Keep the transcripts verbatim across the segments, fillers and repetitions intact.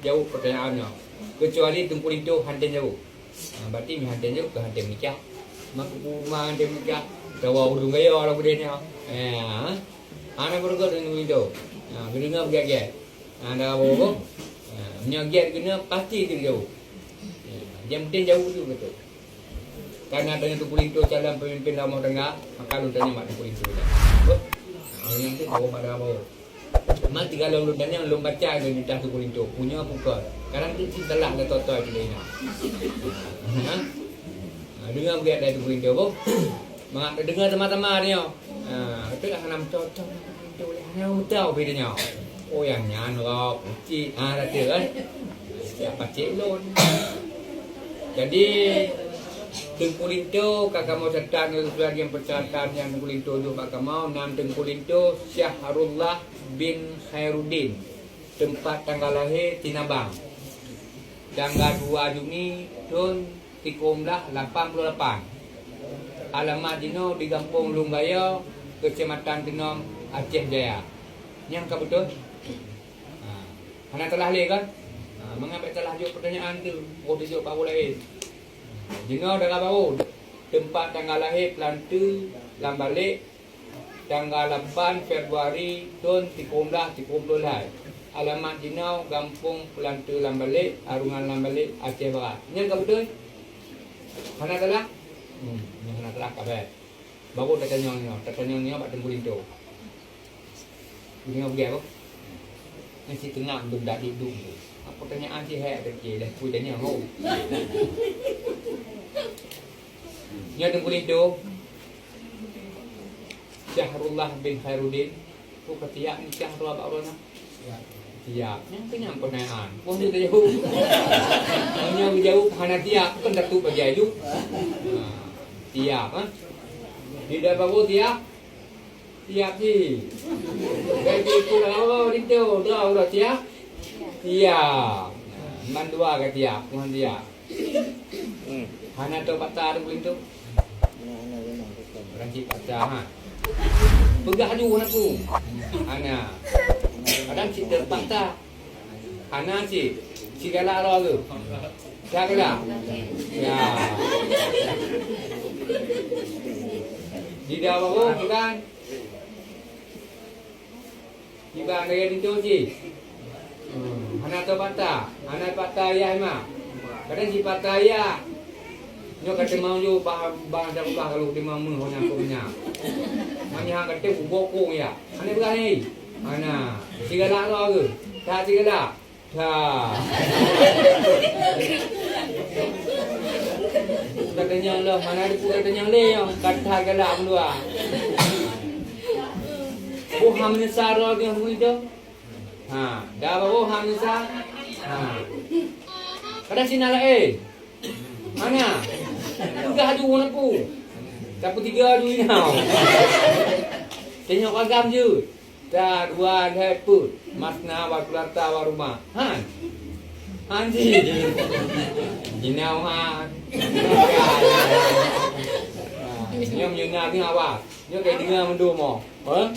Jaweueb peutanyaan nyoe. Keucuali Teungku Linto han tem jaweueb. Ha, berarti meuhan tem jaweueb, keu han tem nikah. Maka peue hana han tem nikah, tawa ulôn gaya lam udeb nyoe. Ha. Hana beureugot Teungku Linto. Ha, geudeungoe beugét-gét. Ha, dah boh. Ha, meunyoe gét keunoe, pasti geujaweueb. Ha, nyang penting jaweueb tu beutôi. Karena tanyoe Teungku Linto calon pemimpin rumoh tangga, maka lôn tanyong bak Teungku Linto. Boh. Ha, nyang tu bawa pada bawa. Mati kalau lôn tanyong, lôn baca ke titah Teungku Linto. Punya bukan. Kadang tu cit salah dah totoy tu dah. Ha? Ha, dengar beugét dari Teungku Linto, boh. Mangat deungoe teuma-teuma nyoe. Ha, beutôi lah hana meucocok Teungku Linto lé. Hana meucocok beda nyoe. Oh, nyang nyan roh pucit. Ha, kata kan. Siap pacik lôn. Jadi, Teungku Linto ka kamoe catat ngon sesuai dengan persyaratan nyang Teungku Linto jok bak kamoe, nan Teungku Linto Syahrullah bin Khairuddin, teumpat tanggal lahé Tinabang, tanggal dua Juni thon sikureueng blah lapan puluh lapan. Alamat jinoe di Gampông Lunggayo, Keucamatan Teunom, Aceh Jaya. Nyang ka beutôi? Ha. Hana salah lé kan? Ha, mangat bèk salah jaweueb peutanyaan tu, oh, dijaweueb bak ureueng laén. Jinoe dara barô, teumpat tanggal lahé Peulanteu lam balek, tanggal lapan Februari thon sikureueng blah sikureueng ploh lhèe. Alamat jinoe Gampông Peulanteu lam balek, Arungan lam balek, Aceh Barat. Nyan ka beutôi? Hana salah? Hmm, nyan hana salah kabeh. Baru tatanyong nyoe, tatanyong nyoe bak Teungku Linto. Deungoe beugét boh. Nyan si teungab dum dak dum tu. Apa pertanyaan si hek tadi dah ku tanyong, oh. Nyoe Teungku Linto. Syahrullah bin Khairuddin. Ku ka siap nikah droe bak droeneuh? Siap. Nyang keu nyan peunanyaan. Wah, nyoe tajaweueb. Meunyoe geujaweueb hana siap, kan tatup bagi aju. Ha, siap, ha? Di dara barô siap? Siap si. Bagi ikut Allah, Linto, droe udah siap? Siap. Mandua ka siap, Tuhan siap. Hmm. Hana tho patah tu, Linto? Hana, hana, hana, hana. Orang cit patah, ha. Peugah aju hana ku. Hana. Kadang cit terpatah. Hana cit. Cit galak roh tu. Dah galak? Ya. Di dara barô, bukan? Iban lagèe linto cit. Hmm, hana tho patah, hana patah ayah mak. Kadang cit patah ayah. Nyoe ka teuma ju bah, bah dah ubah kalau teuma meuh nyang keu nya. Manyang ka teuh bukong ya. Hana peugah ni. Hana. Sigalak roh ke? Tak sigalak. Ka. Ka tanyong lom, mana ada pun ka tanyong lé nyang ka that galak meuluwa. Boh ham nyesa droe nyang bui tu. Ha, dah boh ham nyesa. Ha. Kadang sinan laén. Mana? Peugah aju ngon aku. Tapi tiga aju inau. Tengok agam je. Dah dua lhèe peuet, masna wa thulatha wa ruba'. Han. Han cit. Jinau han. Nyoe meunyoe na teuh awak. Nyoe kai deungoe mandum oh. Ha?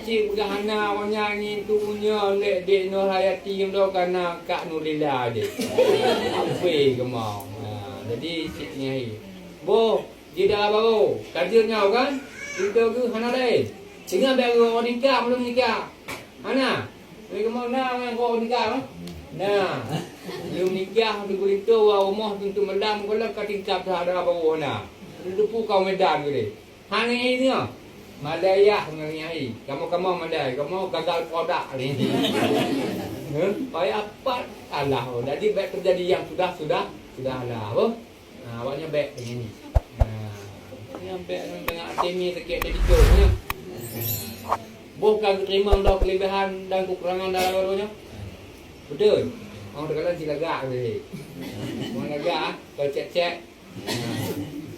Cit peugah hana awak nyan ngieng tu nyoe lé Dek Nurhayati nyoe ka na Kak Nurlila deh. Ape kamoe. Ha, jadi cit nyan. Boh Jih dara barô, ka jeuet nyoe kan? Linto geuh hana laén. Singoh bèk geuh nikah, meulom nikah. Hana. Lé kamoe na nyang geuh nikah, kan? Na. Meulom nikah, di geulinto, wa rumoh, tuntu malam, gohlom ka tingkap that dara barô hana. Leupu kaum Medan geuh deh. Hana nyan singoh. Malaya ngon nyai. Kamoe-kamoe malai, kamoe gagal produk ni. Heh, payah pat. Alah, oh. Jadi bèk teujadi nyang sudah, sudah, sudah lah, oh. Ha, awak nyoe bèk deungon nyan. Ha. Nyoe bèk deungon até mi sakét di picôh nyoe. Ha. Boh ka geuteurimong droe keulebihan dan keukurangan dalam baroe nyoe. Beutôi. Orang teukalon cit lagak tadi. Orang lagak, ah, kalau cèk-cèk. Ha.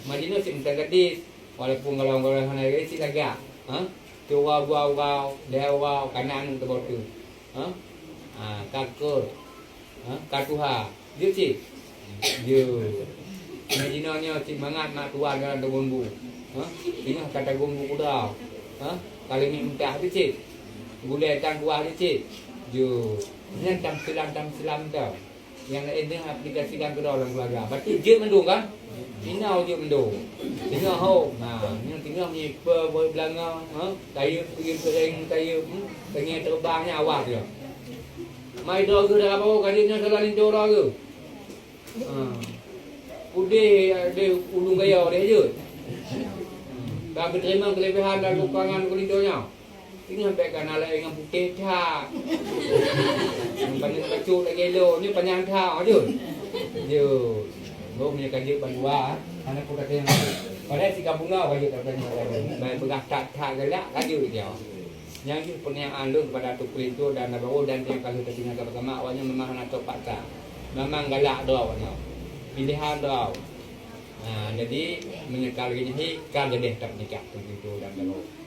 Majinoe cit meusagadis. Walaupun golom-golom hana lagak, cit lagak. Ha? Teuwau-wau-wau, lhèe wau, kana aneuk teuboh teuh. Ha? Ha, ka keu. Ha? Ka tuha. Jeuet cit. Jeuet. Nyang jinoe nyoe cit mangat mak tuan dalam teubumbu. Ha? Singoh ka tagumbu kudau. Ha? Ka leumiek meutah jeuet cit. Gulèe tan kuah jeuet cit. Jeuet. Nyan tamsilan-tamsilan tau. Nyang laén nyan aplikasikan keudroe lam keuluwarga. Berarti jeuet mandum kan? Inoe jeuet mandum. Singoh ho. Nah, nyan singoh ngipe boh beulangong, ha? Kayeup, kayeup, kayeup, kayeup, hmm? Teungoh teubang nyan awak tu. Mai droe geuh dara bawoe, ka jeuet nyoe salah linto droe geuh. Ha. Udeh, deh ulung gaya deh jeuet. Ka geuteurimong keulebihan dan keukurangan keu linto nyoe. Singoh bèk ka na laén ngon putéh that. Nyang paneuk bacut lagèe lôn, nyoe panyang that, jeuet. Jeuet. Lôn nyoe ka jeuet bandua, hana peue ka teurimong. Padahai si ka bunga ka jeuet ka teurimong. Bai peugah that-that galak, ka jeuet nyoe. Nyan jih peunyataan lôn keupada Teungku Linto dan Nabawo dan nyang ka lheueh tadeungo sama-sama, awaknyan memang hana teupat that. Memang galak droe awaknyan. Pilehan droe. Ha, jadi, meunyoe ka lagèe nyan hi, ka leubeh that peunikah Teungku Linto dan Nabawo.